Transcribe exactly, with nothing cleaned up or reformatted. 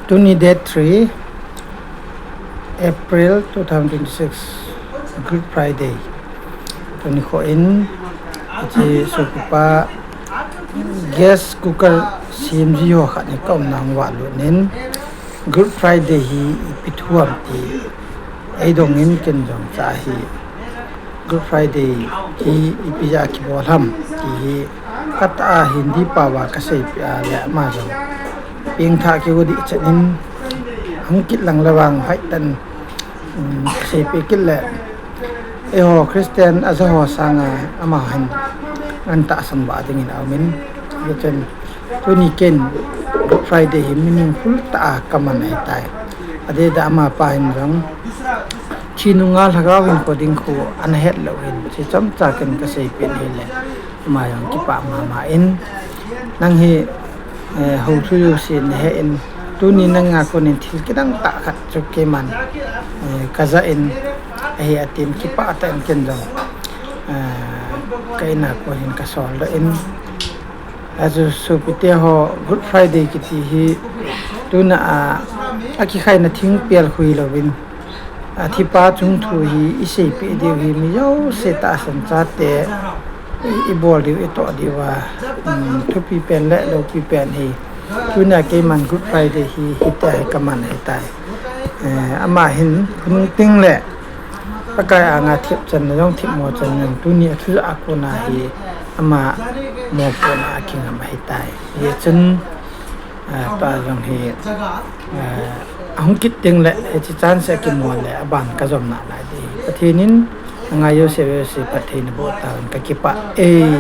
Tuni date three April two thousand twenty-six, Good Friday. Tuni kho in, hiche sopipa gas cooker sem ji ho khat in ka umna hung valut in, Good Friday hi ipi thu ham ti eidong in, ken jong cha hi Good Friday hi ipi jeh a kibol ham ti hi katah a Hindi pao a kaseipeh a le ama jong pengthah kigo ding chan in, hung kit lang le vang hoitah in, um, kaseipeh kit le, eiho Christian aja ho sanga amahin antahsan bah dingin aumin. Hichun tuni ken Good Friday hi meaningful tah a kaman ahitai. Adeh a amapa hin jong thi nunga lhagao hinkho ding khu ana het lou hin, hiche chomcha ken kaseipeh in ahile, ama jong kipah mama in, nang hi, eh, houthu jouse nahe in, tuni nanga konin thil kidang tah khat chu keiman, eh, kaja in ahi, atin kipah tah in ken jong, eh, ka in a kon hin kasoldoh in. Achu sopite ho, Good Friday kiti hi tuna a, akikhaina thingpel khu hilouvin, athipa chung thu hi iseipeh diu hi, mi jouse tahsan chate i, ibol diu, itoh diu a, um, thupi pen le loupi pen hi. Tuna keiman Good Friday hi hitia hi kaman ahitai. Eh, ama hin khonung tengle Pakai anga thepchanna jong, themmo channa jong, tuni a thujah a kona hi ama mopohna a kingam ahitai. Hichun, ah, tua jong hi, ah, ahung kit tengle hiche chance a kimu le aban kajom nalai ding. Pathen in nanga jouse jouse phatthei naboh tauvin, kakipah e.